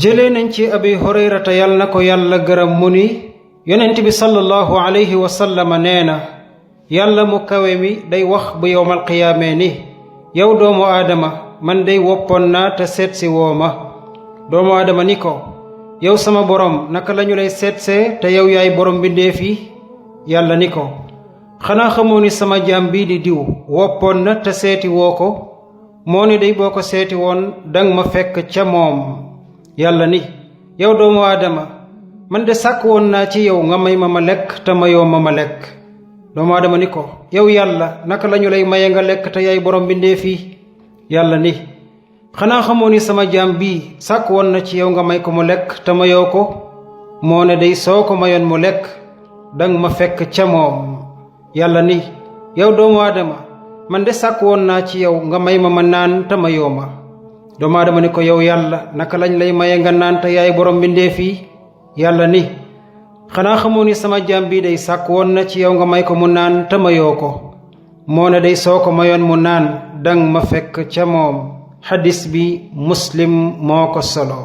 jëlee nañ ci abi hurayrata yal na ko yàlla gërëm mu ni yonent bi sallallahu alayhi wa sallam nee na yàlla mu kawe mi day wax bu yowmal qiyaamee ni yow doomu aadama man day woppoon naa te seetsi woo ma doomu aadama ni ko yow sama borom naka lañu lay seetsee te yow yaay borom mbindéef yi yàlla ni ko xanaa xamoo ni sama jaam bii di diw woppoon na te seeti woo ko moo ni day boo ko seeti woon dang ma fekk ca moom yàlla ni yow doomu aadama man de sàkk woon naa ci yow nga may ma lekk te mayoo ma lekk doomu aadama ni ko yow yàlla naka lañu lay maye nga lekk te yaay borom mbindéef yi yàlla ni xanaa xamoo ni sama jaam bii sàkk woon na ci yow nga may ko mu lekk te mayoo ko moo ne day soo ko mayoon mu lekk dang ma fekk ca moom yàlla ni yow doomu aadama man de sàkk woon naa ci yow nga may ma naan te mayoo ma doomu aadama ni ko yow yàlla naka lañ lay maye nga naan te yaay borom mbindéef yi yàlla ni xanaa xamoo ni sama jaam bii day sàkk woon na ci yow nga may ko mu naan te mayoo ko moo ne day soo ko mayoon mu naan dang ma fekk ca moom xadis bi muslim moo ko solo